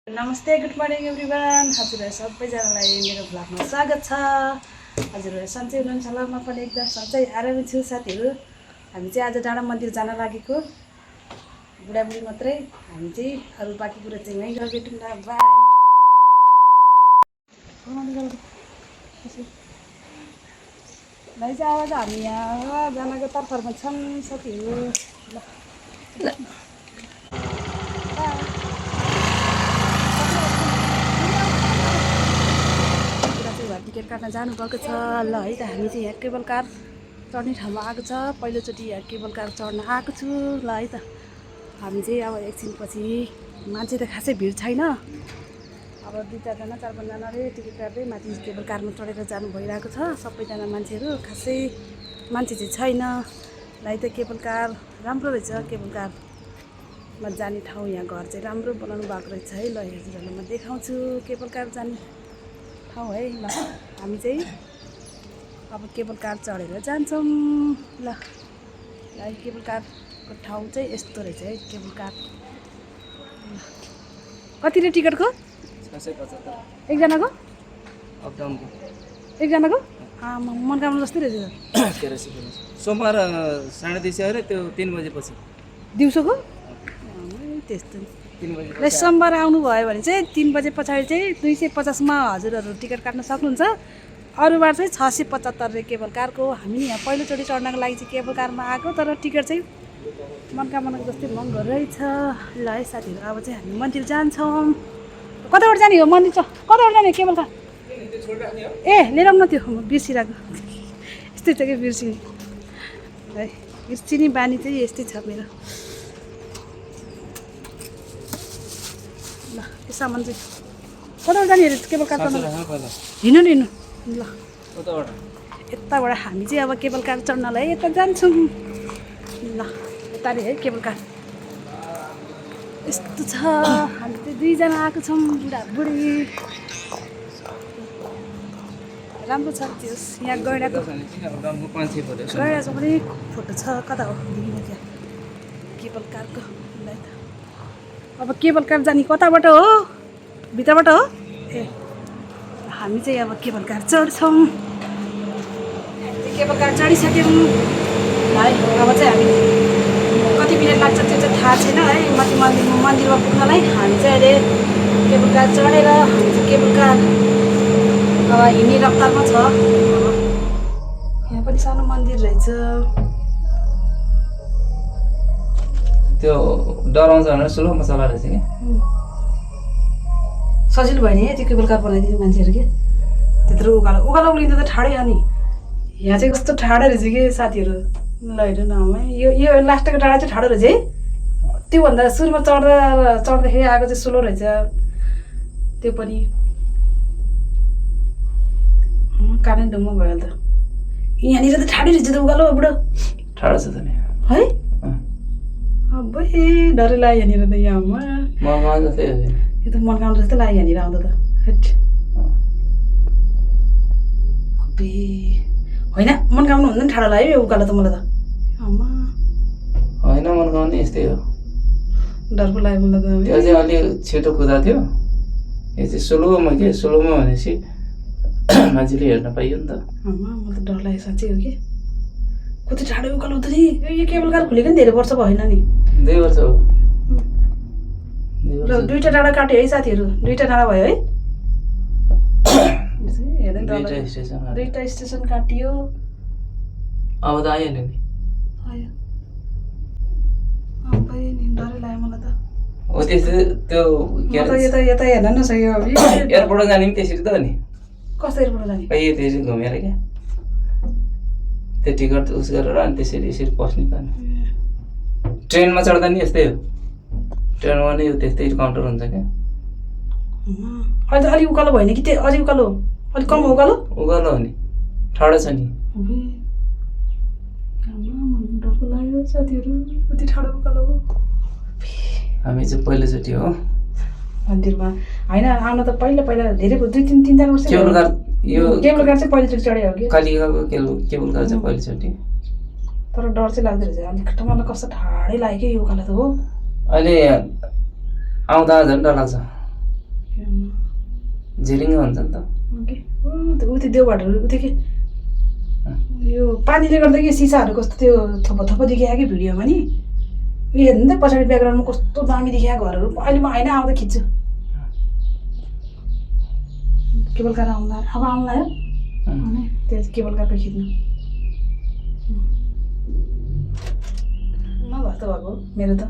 नमस्ते, good morning everyone. हजुरहरू सबैजनालाई मेरो भ्लगमा स्वागत छ। हजुरहरू सन्चै हुनुहुन्छ होला? म पनि एकदम सन्चै आरामै छु। साथीहरू, हामी चाहिँ आज डाँडा मन्दिर जान लागेको, बुढाबुढी मात्रै। हामी चाहिँ अरू बाँकी कुरा चाहिँ यहीँ गएर भेटौँ न। बाई। भाइ चाहिँ आज हामी यहाँ जानको तर्फरमा छौँ साथीहरू। टिकट काट्न जानुभएको छ। ल है त, हामी चाहिँ यहाँ केबल कार चढ्ने ठाउँमा आएको छ। पहिलोचोटि यहाँ केबल कार चढ्न आएको छु। ल है त, हामी चाहिँ अब एकछिनपछि, मान्छे त खासै भिड छैन, अब 2-4जना 4-5जनाले टिकट काट्दै माथि केबल कारमा चढेर जानु भइरहेको छ। सबैजना मान्छेहरू, खासै मान्छे चाहिँ छैन। ल है त, केबल कार राम्रो रहेछ। केबल कारमा जाने ठाउँ, यहाँ घर चाहिँ राम्रो बनाउनु भएको रहेछ है। ल हजुरहरूलाई म देखाउँछु केबल कार जाने ठाउँ है। ल हामी चाहिँ अब केबल कार चढेर जान्छौँ। ल केबल कारको ठाउँ चाहिँ यस्तो रहेछ है। केबल कार कति रे टिकटको? 675 एकजनाको। एकजनाको मनकामना जस्तै रहेछ। सोमबार 2:30 अरे त्यो 3 बजेपछि दिउँसोको त्यस्तो। र सोमबार आउनुभयो भने चाहिँ 3 बजे पछाडि चाहिँ 250मा हजुरहरू टिकट काट्न सक्नुहुन्छ। अरू बार चाहिँ 675 रे केबल कारको। हामी यहाँ पहिलोचोटि चढ्नको लागि चाहिँ केबल कारमा आएको, तर टिकट चाहिँ मनकामनाको जस्तै महँगो रहेछ। ल है साथीहरू, अब चाहिँ हामी मन्दिर जान्छौँ। कताबाट जाने हो मन्दिर? कताबाट जाने केबल कार? ए लिएर आउनु न, त्यो बिर्सिरहेको। यस्तै छ कि बिर्सिने है। बिर्सिने बानी चाहिँ यस्तै छ मेरो। ल यो सामान चाहिँ कताबाट जाने अरे केबल कार चढ्न? हिँड्नु नि हिँड्नु। ल यताबाट हामी चाहिँ अब केबल कार चढ्नलाई यता जान्छौँ। ल यता रे है केबल कार। यस्तो छ। हामी चाहिँ 2जना आएको छौँ, बुढाबुढी। राम्रो छ त्यो। यहाँ गैँडाको पनि फोटो छ। कता हो देखिन क्या केबल कारको? अब केबल कार जाने कताबाट हो? भित्रबाट हो? ए हामी चाहिँ अब केबल कार चढ्छौँ। केबल कार चढिसक्यौँ है। अब चाहिँ हामी कति मिनट लाग्छ त्यो चाहिँ थाहा छैन है। माथि मन्दिरमा पुग्नलाई हामी चाहिँ अहिले केबल कार चढेर, हामी चाहिँ केबल कार अब हिँड्ने रफ्तारमा छ। यहाँ पनि सानो मन्दिर रहेछ। त्यो डराउँछ भनेर स्लोमा चला रहेछ कि सजिलो भयो नि है त्यो केबल कार बनाइदिने मान्छेहरू के। त्यत्रो उकालो उकालिँदा त ठाडै हो नि। यहाँ चाहिँ कस्तो ठाडै रहेछ कि साथीहरू। ल हेर्नु न, यो लास्टको डाँडा चाहिँ ठाडो रहेछ है। त्योभन्दा सुरुमा चढ्दाखेरि आएको चाहिँ स्लो रहेछ। त्यो पनि कानै डुम्म भयो त। यहाँनिर त ठाडै रहेछ त उकालो बुढो। ठाडो छ त नि है। अब डरै लाग्यो यहाँनिर त। यहाँमा यो त मनकाउनु जस्तै लाग्यो यहाँनिर आउँदा त। हेट होइन, मनकाउनु हुँदैन, ठाडो लाग्यो यो उकालो त मलाई त। आमा होइन, मनकाउने यस्तै हो। डर पो लाग्यो मलाई त। त्यो चाहिँ अलि छिटो कुदा थियो, यो चाहिँ स्लोमा के। स्लोमा भनेपछि मान्छेले हेर्न पाइयो नि त। आमा म त डर लाग्यो साँच्चै हो कि। कति ठाडो उकालो त नि। यो केबल कार खुलेको नि धेरै वर्ष भएन नि। 2 वर्ष हो। ल 2टा डाँडा काट्यो है साथीहरू। 2टा डाँडा भयो है। 2टा स्टेसन काटियो। अब त आइहाल्यो नि। आयो अब नि डरै लाग्यो मलाई त। हो त्यस्तो त्यो के यता हेर्न न सही हो। एयरपोर्ट जाने पनि त्यसरी त हो नि। कस्तो एयरपोर्ट जाने? त्यसरी घुमेर क्या, त्यो टिकट उस गरेर अनि त्यसरी यसरी पस्ने पानी। ट्रेनमा चढ्दा नि यस्तै हो। ट्रेनमा नि त्यस्तै काउन्टर हुन्छ क्या। अहिले त अलिक उकालो भएन कि? त्यो अझै उकालो, अलिक कम उकालो उकालो हो नि, ठाडो छ नि। डरको लाग्यो साथीहरू, कति ठाडो उकालो हो। हामी चाहिँ पहिलोचोटि हो मन्दिरमा। होइन, आउन त पहिला धेरै 2-3-4 वर्ष केबल कार। यो केबल कार चाहिँ पहिलोचोटि चढ्यो हो कि? कालिकाको केबल कार चाहिँ पहिलोचोटि। तर डर चाहिँ लाग्दो रहेछ अलिक। मलाई कस्तो ठाडै लाग्यो कि यो उकालो त हो। अहिले आउँदा झन् डर लाग्छ। झिरिङ्ग हुन्छ नि त उति देउबाटहरू उति के यो पानीले गर्दा कि सिसाहरू कस्तो त्यो थोपो थोपो देखियो कि भिडियोमा नि उयो हेर्नु नि त पछाडि ब्याकग्राउन्डमा कस्तो दामी देखियो घरहरू अहिले म होइन आउँदा खिच्छु केबल कार आउँला अब आउँला हो त्यो केबल कारको खिच्नु नभस्तो भएको मेरो त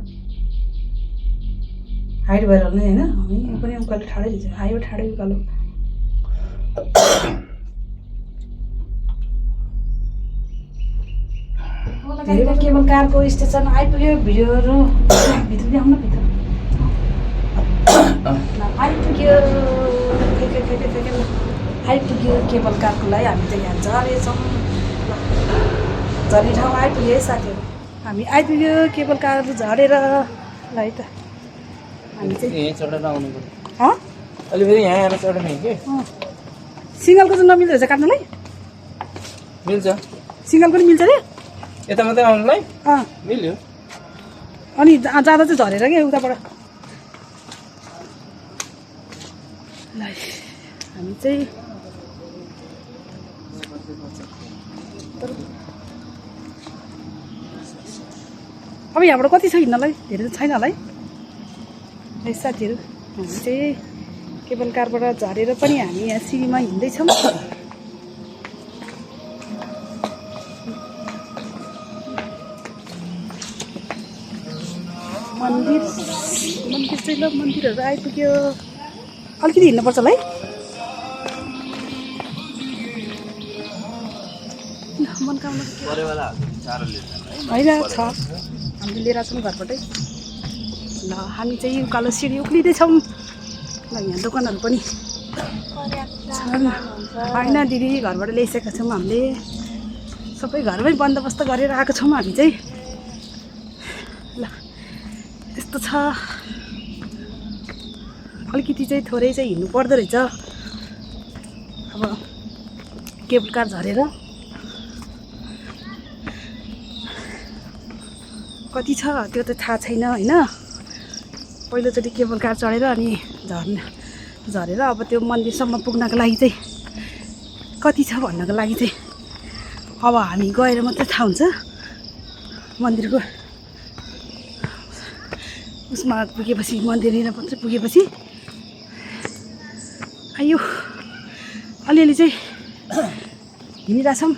हाइट भएर होला होइन हामी पनि उकालो ठाडै दिन्छ हाइट ठाडै उकालो धेरै केबल कारको स्टेसन आइपुग्यो भिडियोहरू भित्र आउन भित्र आइपुग्यो आइपुग्यो केबल कारको लागि हामी त यहाँ झरेछौँ झर्ने ठाउँ आइपुग्यो है साथीहरू हामी आइपुग्यो केबल कार झरेर ल है त हामी चाहिँ यहीँ चढेर आउनु पर्यो अहिले फेरि यहाँ आएर चढ्ने कि सिङ्गलको चाहिँ नमिल्दो रहेछ काट्नुलाई मिल्छ सिङ्गलको नि मिल्छ अरे यता मात्रै आउनुलाई मिल्यो अनि जाँदा चाहिँ झरेर क्या उताबाट ल हामी चाहिँ अब यहाँबाट कति छ हिँड्नलाई धेरै त छैन होला है साथीहरू हामी चाहिँ केबल कारबाट झरेर पनि हामी यहाँ सिँढीमा हिँड्दैछौँ मन्दिर चाहिँ ल मन्दिरहरू आइपुग्यो अलिकति हिँड्नुपर्छ होला है मनकामना होइन छ हामीले लिएर छौँ घरबाटै ल हामी चाहिँ उकालो सिँढी उक्लिँदैछौँ ल यहाँ दोकानहरू पनि छन् होइन दिदी घरबाट ल्याइसकेका छौँ हामीले सबै घरमै बन्दोबस्त गरेर आएको छौँ हामी चाहिँ ल यस्तो छ अलिकति चाहिँ थोरै चाहिँ हिँड्नु पर्दो रहेछ अब केबल कार झरेर कति छ त्यो त थाहा छैन होइन पहिलोचोटि केबल कार चढेर अनि झरेर अब त्यो मन्दिरसम्म पुग्नको लागि चाहिँ कति छ भन्नको लागि चाहिँ अब हामी गएर मात्रै थाहा हुन्छ मन्दिरको उसमा पुगेपछि मन्दिरतिर मात्रै पुगेपछि आयो अलिअलि चाहिँ हिँडिरहेछौँ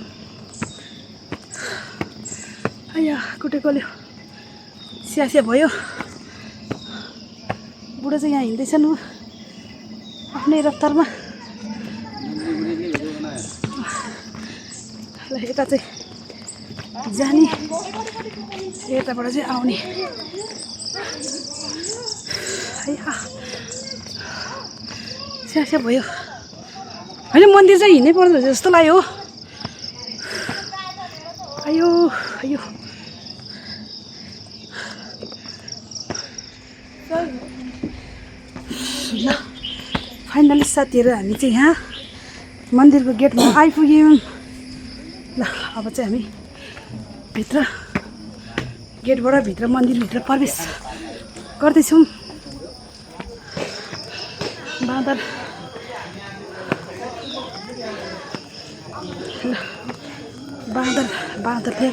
आयो कुटे गल्यो स्यास्या भयो बुढो चाहिँ यहाँ हिँड्दैछन् आफ्नै रफ्तारमा ल यता चाहिँ जाने यताबाट चाहिँ आउने स्यास्या भयो होइन मन्दिर चाहिँ हिँड्नै पर्दो रहेछ जस्तो लाग्यो हो आयो आयो ल फाइनली साथीहरू हामी चाहिँ यहाँ मन्दिरको गेटमा आइपुग्यौँ ल अब चाहिँ हामी भित्र गेटबाट भित्र मन्दिरभित्र प्रवेश गर्दैछौँ बाँदर ल बाँदरले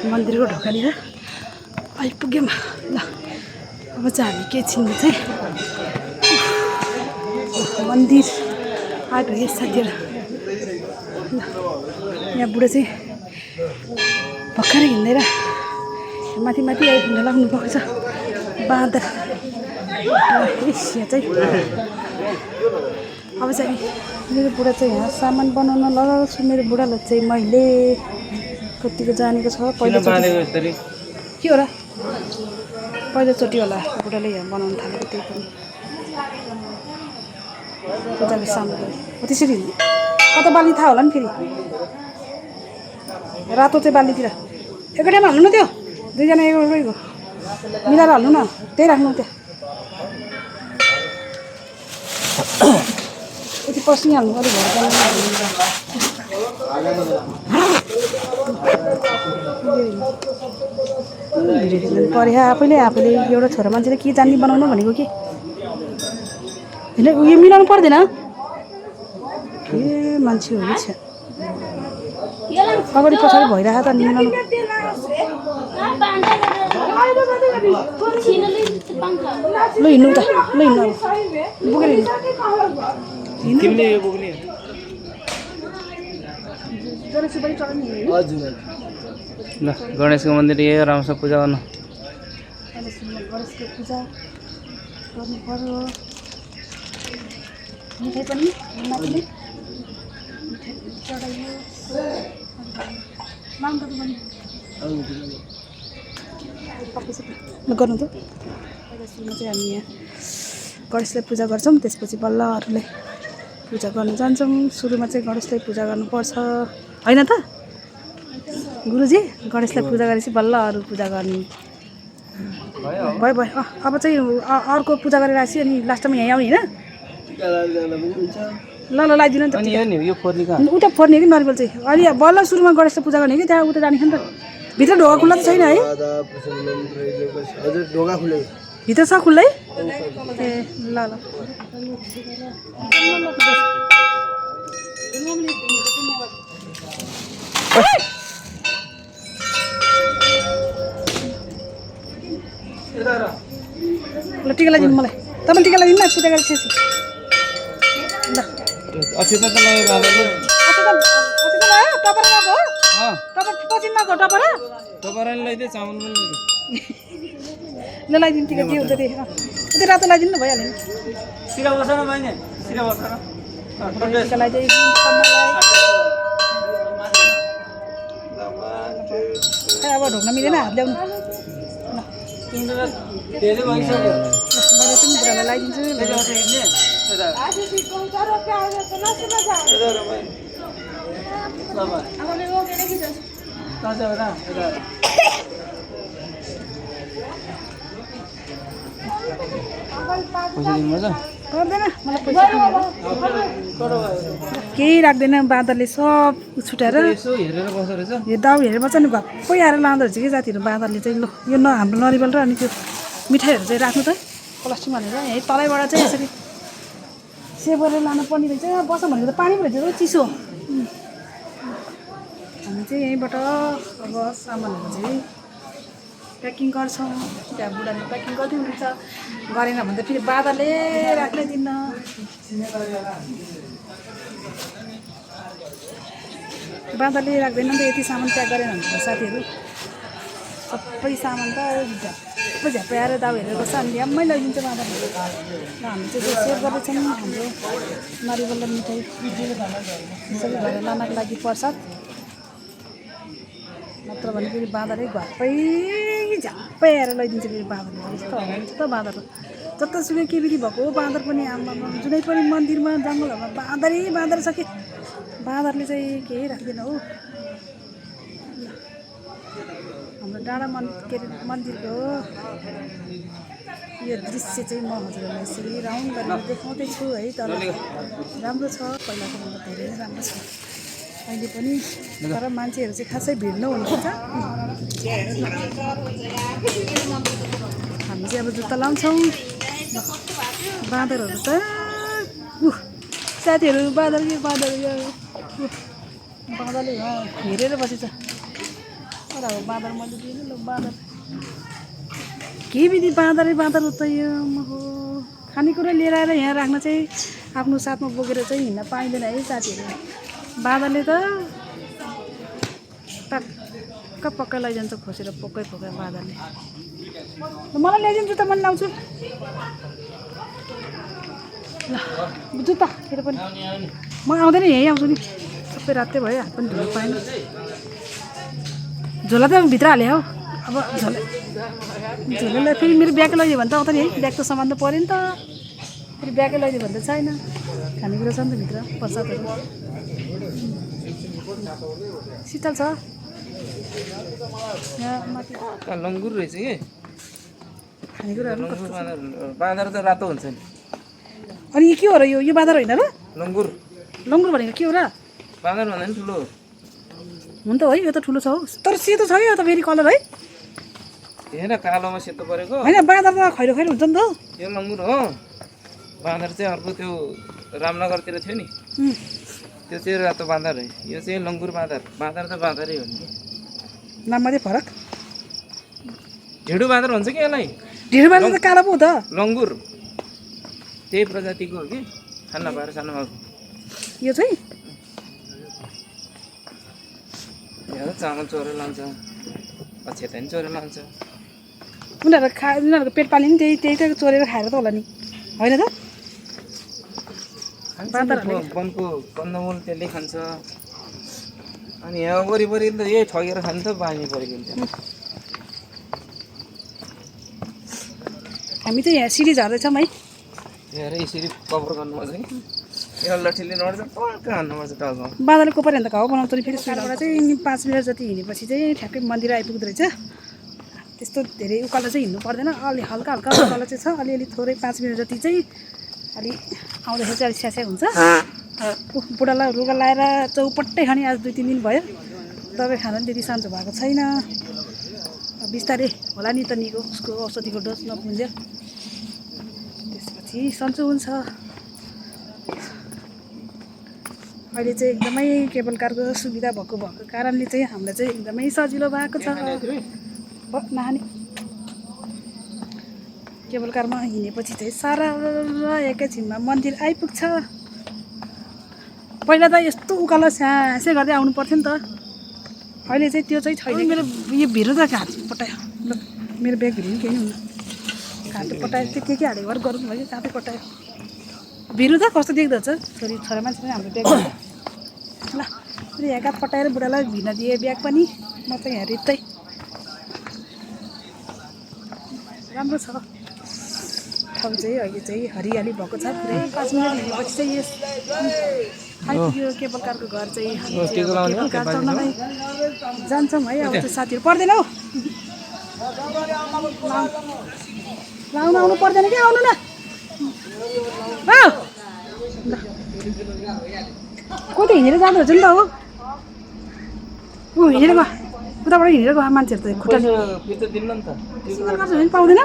मन्दिरको ढोकानिर आइपुग्यौँ ल अब चाहिँ हामी के छिन्नु चाहिँ मन्दिर आइपुग्यो साथीहरू ल यहाँ बुढो चाहिँ भर्खरै हिँडेर माथि माथि आइपुग्न लाग्नु भएको छ बाँदर यहाँ चाहिँ अब चाहिँ मेरो बुढा चाहिँ यहाँ सामान बनाउन लगाएको छु मेरो बुढालाई चाहिँ मैले कतिको जानेको छ पहिलोचोटि के हो र पहिलोचोटि होला बुढाले यहाँ बनाउनु थालेको त्यही पनि पूजाको सामग्री हो त्यसरी कता बाल्ने थाहा होला नि फेरि रातो चाहिँ बाल्नेतिर एकैटामा हाल्नु न त्यो दुईजना एकैको मिलाएर हाल्नु न त्यही राख्नु त्यहाँ यति पसिहाल्नु अलिक पऱ्यो आफैले एउटा छोरा मान्छेले के जान्ने बनाउनु भनेको कि होइन उयो मिलाउनु पर्दैन मान्छेहरू छ अगाडि पछाडि भइरहेको त निम्न ल हिँड्नु त ल हिँड्नु बोकेर ल गणेशको मन्दिर यही राम्रोसँग पूजा गर्नु गणेशको पूजा गर्नु पर्यो मिठाई पनि माथिले मिठाई चढाइयो गर्नु त पहिला सुरुमा चाहिँ हामी यहाँ गणेशलाई पूजा गर्छौँ त्यसपछि बल्ल अरूलाई पूजा गर्नु जान्छौँ सुरुमा चाहिँ गणेशलाई पूजा गर्नुपर्छ होइन त गुरुजी गणेशलाई पूजा गरेपछि बल्ल अरू पूजा गर्नु भयो भयो अब चाहिँ अर्को पूजा गरेर आएपछि अनि लास्टमा यहाँ आउने होइन ल ल लगाइदिनु नि त उता फोर्ने कि नरिवल चाहिँ अनि बल्ल सुरुमा गणेशलाई पूजा गर्ने कि त्यहाँ उता जाने नि त भित्र ढोका खुल्ला त छैन है भित्र छ खुल्लै ए ल ल ल टिका लगाइदिनु मलाई तपाईँ टिका लगाइदिनु न पूजा गरेपछि ल अक्षता त लगायो बाबाले टपर गएको टपर पछि नगएको टपर टपराले लगाइदिए चामल पनि लगाइदिए ल लगाइदिनु टिका के हुन्छ त्यही त्यो रातो लगाइदिनु न भइहाल्यो नि सिरा बस्छ न बहिनी सिरा बस्छ न टिका लगाइदिनु अब ढोक्न मिलेन हात ल्याउनु मैले पनि बुढालाई लगाइदिन्छु गर्दैन मलाई पैसा केही राख्दैन बाँदरले सब छुट्याएर दाउ हेरेर बस्छ नि घप्पै आएर लाँदो रहेछ कि जातिहरू बाँदरले चाहिँ ल यो हाम्रो नरिवल र अनि त्यो मिठाईहरू चाहिँ राख्नु त प्लास्टिकमा हालेर यहीँ तलैबाट चाहिँ यसरी सेभ गरेर लानु पर्ने रहेछ बस्छ भनेको त पानी पो रहेछ चिसो हामी चाहिँ यहीँबाट अब सामानहरू चाहिँ प्याकिङ गर्छौँ त्यहाँ बुढाले प्याकिङ गरिदिनुहुन्छ गरेन भने त फेरि बाँदरले राख्नै दिन्न बाँदरले राख्दैन नि त यति सामान प्याक गरेन भने त साथीहरू सबै सामान त झ्याप्पै झ्याप्पै आएर दाउ हेरेर बस्छ अनि ल्याम्मै लैदिन्छ बाँदरले र हामी चाहिँ त्यो सेभ गर्दैछौँ हाम्रो नरिवल मिठाई सबै गरेर लानको लागि प्रसाद नत्र भने फेरि बाँदरै घरमै झ्याप्पै आएर लैदिन्छ फेरि बाँदरले यस्तो हुन्छ त बाँदर जतासुकै के विधि भएको बाँदर पनि आमा जुनै पनि मन्दिरमा जङ्गलहरूमा बाँदर छ कि बाँदरले चाहिँ केही राख्दैन हो हाम्रो डाँडा के अरे मन्दिरको यो दृश्य चाहिँ म हजुरहरूलाई यसरी राउन्ड गरेर देखाउँदैछु है तर राम्रो छ पहिलाको भन्दा धेरै राम्रो छ अहिले पनि तर मान्छेहरू चाहिँ खासै भिड नहुनुहुन्छ हामी चाहिँ अब जुत्ता लाउँछौँ बाँदरहरू त साथीहरू बाँदरले हेरेर बसेछ तर अब बाँदर मैले दिनु ल बाँदर के विधि बाँदरै बाँदर त यो हो खानेकुरा लिएर आएर यहाँ राख्न चाहिँ आफ्नो साथमा बोकेर चाहिँ हिँड्न पाइँदैन है साथीहरू बाँदरले त टक्क पक्का लैजान्छ खोसेर पक्कै बाँदरले मलाई ल्याइदिन्छु त मैले लाउँछु ल जुत्ता फेरि पनि म आउँदैन यहीँ आउँछु नि सबै रातै भयो हात पनि धुनु पाएन झोला त भित्र हालेँ हौ अब झोलालाई फेरि मेरो ब्याग लैदियो भने त आउँछ नि है ब्यागको सामान त पऱ्यो नि त फेरि ब्यागै लैदियो भने त छैन खानेकुरा छ नि त भित्र प्रसादहरू शीतल छ यहाँ माथि लङ्गुर रहेछ कि खानेकुराहरू बाँदर त रातो हुन्छ नि अनि के हो र यो बाँदर होइन र लङ्गुर भनेको के हो र बाँदर भन्दा नि ठुलो हुन त है यो त ठुलो छ हौ तर सेतो छ कि यो त फेरि कलर है हेर कालोमा सेतो परेको होइन बाँदर त खैरो हुन्छ नि त यो लङ्गुर हो बाँदर चाहिँ अर्को त्यो रामनगरतिर थियो नि त्यो चाहिँ रातो बाँदर है, यो चाहिँ लङ्गुर बाँदर। बाँदर त बाँदरै हो नि, नाम मात्रै फरक। ढिँडो बाँदर भन्छ कि यसलाई, ढिँडो बाँदर त कालो पो हो त। लङ्गुर त्यही प्रजातिको हो कि, खाना पाएर सानो भएको। यो चाहिँ यहाँ चामल चोरेर लान्छ, अक्षता नि चोरेर लान्छ। उनीहरूको पेट पाल्ने नि त्यही त चोरेर खाएर त होला नि, होइन त? वनको कन्दमूल त्यसले खान्छ। अनि यहाँ वरिपरि त यही ठगेर खान्छ, बानी परेको हुन्छ। हामी चाहिँ यहाँ सिडी झर्दैछौँ है। हेर यसरी कभर गर्नुपर्छ कि, यो लट्ठीले नर्छ, पक्क हान्नुपर्छ टाउकोमा। बादलले कोपर हेर्दा घाउ बनाउँछ नि। फेरि सुरबाट चाहिँ 5 मिनट जति हिँडेपछि चाहिँ ठ्याक्कै मन्दिर आइपुग्दो रहेछ। त्यस्तो धेरै उकालो चाहिँ हिँड्नु पर्दैन, अलि हल्का हल्का उकालो चाहिँ छ, अलिअलि थोरै 5 मिनट जति चाहिँ अलि आउँदाखेरि चाहिँ अलिक स्यास्या हुन्छ। बुढालाई रुगा लाएर चौपट्टै खाने आज 2-3 दिन भयो। दबाई खान पनि त्यति सन्चो भएको छैन। बिस्तारै होला नि त निको, उसको औषधिको डोज नपुग्यो त्यसपछि सन्चो हुन्छ। अहिले चाहिँ एकदमै केबल कारको सुविधा भएको कारणले चाहिँ हामीलाई चाहिँ एकदमै सजिलो भएको छ। नहाने केबल कारमा हिँडेपछि चाहिँ सारा एकैछिनमा मन्दिर आइपुग्छ। पहिला त यस्तो उकालो स्यासे गर्दै आउनु पर्थ्यो नि त, अहिले चाहिँ त्यो चाहिँ छैन। मेरो यो भिरो त घाँट पटायो, ल मेरो ब्याग भिरो नि केही हुन्न, घाँट पटायो। त्यो के हालेको भएर गरौँ भयो, घाँटै पटायो। भिरो त कस्तो देख्दो छ, छोरा मान्छे पनि हाम्रो ब्याग ल। फेरि यहाँ घाँट पटाएर बुढालाई भिर्न दिएँ ब्याग पनि, म चाहिँ यहाँ रित्तै। राम्रो छ ठाउँ चाहिँ, अहिले चाहिँ हरियाली भएको छ पुरै। 5 मिनट हिँडेपछि चाहिँ यस आइपुग्यो केबल कारको घर चाहिँ। केबल कार चढ्नलाई जान्छौँ है। अब चाहिँ साथीहरू पर्दैन हौ, लाउनु आउनु पर्दैन क्या, आउनु न। कति हिँडेर जाँदो रहेछ नि त हो, ऊ हिँडेर गयो उताबाट हिँडेर गयो मान्छेहरू त खुट्टा सिङ्गल कार छ पाउँदैन,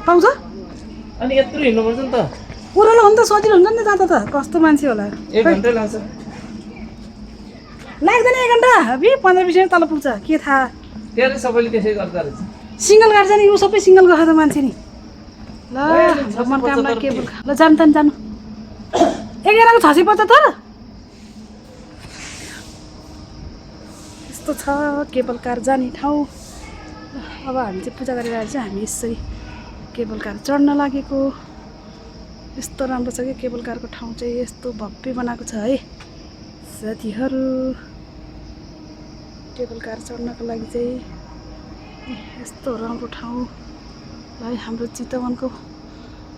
पाउँछ अनि यत्रो हिँड्नुपर्छ नि त। ओह्रालो हो नि त, सजिलो हुन्छ नि त जाँदा त। कस्तो मान्छे होला, 1 घन्टा लाग्छ। लाग्दैन 1 घन्टा, 15-20 मिनट तल पुग्छ। के थाहा, त्यहाँ सबैले त्यसै गर्दा रहेछ। सिङ्गल कार जाने, ऊ सबै सिङ्गल गएको त मान्छे नि। ल मनकामना केबल ल जानु त जानु। 11को 675 यस्तो छ केबल कार जाने ठाउँ। अब हामी चाहिँ पूजा गरेर आएर चाहिँ हामी यसरी केबल कार चढ्न लागेको। यस्तो राम्रो छ कि केबल कारको ठाउँ चाहिँ, यस्तो भव्य बनाएको छ है साथीहरू। केबल कार चढ्नको लागि चाहिँ यस्तो राम्रो ठाउँ है। हाम्रो चितवनको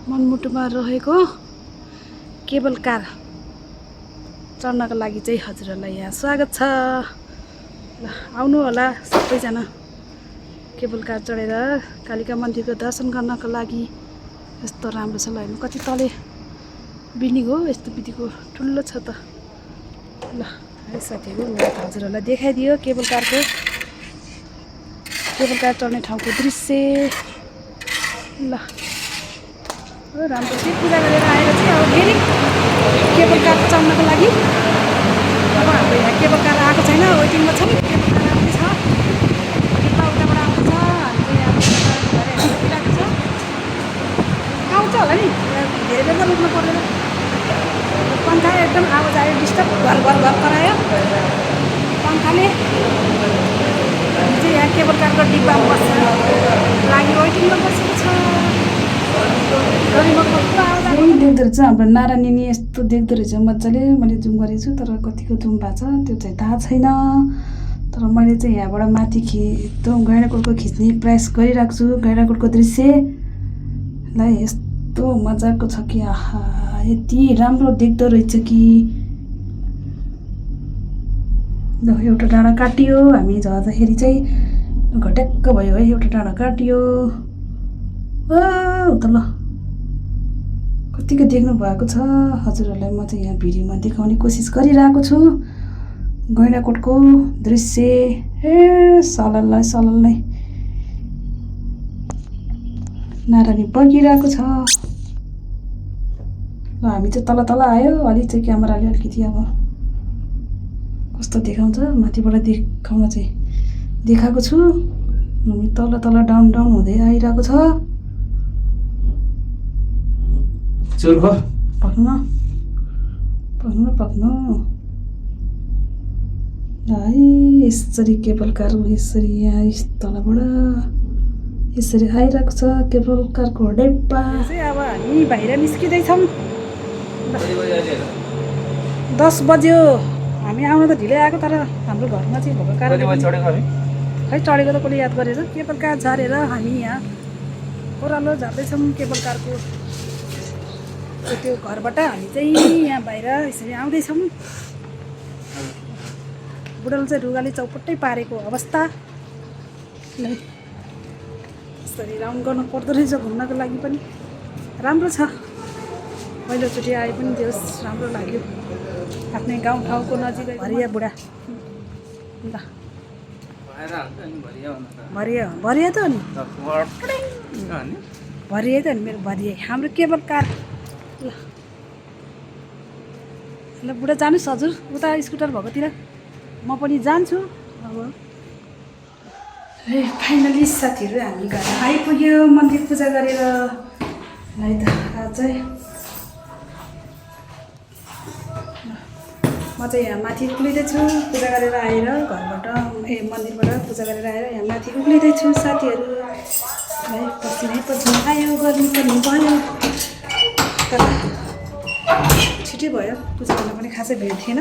मनमुटुमा रहेको केबल कार चढ्नको लागि चाहिँ हजुरहरूलाई यहाँ स्वागत छ। ल आउनु होला सबैजना केबल कार चढेर कालिका मन्दिरको दर्शन गर्नको लागि। यस्तो राम्रो छ ल, हेर्नु कति तले बिल्डिङ हो, यस्तो बित्तिको ठुलो छ त। ल है साथीहरू, हजुरहरूलाई देखाइदियो केबल कार चढ्ने ठाउँको दृश्य। ल राम्रो चाहिँ पूजा गरेर आएर चाहिँ अब फेरि केबल कार चढ्नको लागि। अब हाम्रो यहाँ केबल कार आएको छैन, वेटिङमा छ। केबल कार आउँदैछ, उताबाट आउँदैछ। हामी चाहिँ यहाँ छ, आउँछ होला नि, धेरै बेर त रोक्नु पर्दैन। पङ्खा एकदम आवाज आयो, डिस्टर्ब घर करायो पङ्खाले। हामी चाहिँ यहाँ केबल कारको डिब्बामा बस्छ लागि वेटिङमा बसेको छ। देख्दो रहेछ हाम्रो नारायणी, यस्तो देख्दो रहेछ मजाले। मैले जुम गरेको छु तर कतिको जुम भएको छ त्यो चाहिँ थाहा छैन। तर मैले चाहिँ यहाँबाट माथि एकदम गैँडाकोटको खिच्ने प्रयास गरिरहेको छु। गैँडाकोटको दृश्य ल यस्तो मजाको छ कि आहा, यति राम्रो देख्दो रहेछ कि। ल एउटा डाँडा काटियो, हामी झर्दाखेरि चाहिँ घट्याक्क भयो है। एउटा डाँडा काटियो, त ल कतिको देख्नु भएको छ। हजुरहरूलाई म चाहिँ यहाँ भिडियोमा देखाउने कोसिस गरिरहेको छु गैँडाकोटको दृश्य। सलल्लै नारायणी बगिरहेको छ। ल हामी चाहिँ तल आयो, अलि चाहिँ क्यामेराले अलिकति अब कस्तो देखाउँछ माथिबाट देखाउन चाहिँ देखाएको छु तल तल डाउन डाउन हुँदै आइरहेको छ चुर्खो पक्नु है यसरी केबल कार यसरी यहाँ तलबाट यसरी आइरहेको छ केबल कारको डेब्बा चाहिँ अब हामी बाहिर निस्किँदैछौँ 10 बज्यो हामी आउन त ढिलै आएको तर हाम्रो घरमा चाहिँ भएको कारणले खै चढेको त कसले याद गरेर केबल कार झरेर हामी यहाँ ओह्रालो झर्दैछौँ केबल कारको त्यो घरबाट हामी चाहिँ यहाँ बाहिर यसरी आउँदैछौँ बुढाले चाहिँ रुगाले चौपट्टै पारेको अवस्था यसरी राउन्ड गर्नु पर्दो रहेछ घुम्नको लागि पनि राम्रो छ पहिलोचोटि आए पनि जोस् राम्रो लाग्यो आफ्नै गाउँठाउँको नजिकै भरिया बुढा ल भरिया त अनि भरिया त अनि मेरो भरिया हाम्रो केबल कार ल ल बुढा जानुहोस् हजुर उता स्कुटर भएकोतिर म पनि जान्छु अब फाइनली साथीहरू हामी घर आइपुग्यो मन्दिर पूजा गरेर है त आज म चाहिँ यहाँ माथि उक्लिँदैछु पूजा गरेर आएर घरबाट मन्दिरबाट पूजा गरेर आएर यहाँ माथि उक्लिँदैछु साथीहरू है पछि आयो गर्नु पनि भयो तर छिटै भयो पूजा गर्न पनि खासै भिड थिएन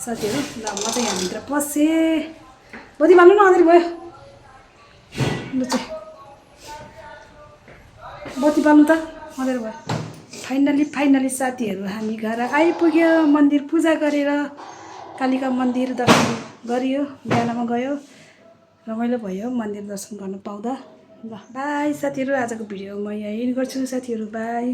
साथीहरू ल म चाहिँ यहाँभित्र पसेँ बत्ती बाल्नु न अगाडि भयो ल चाहिँ बत्ती बाल्नु त अगाडि भयो फाइनली साथीहरू हामी घर आइपुग्यो मन्दिर पूजा गरेर कालिका मन्दिर दर्शन गरियो बिहानमा गयो रमाइलो भयो मन्दिर दर्शन गर्न पाउँदा ल बाई साथीहरू आजको भिडियो म यहीँ गर्छु साथीहरू बाई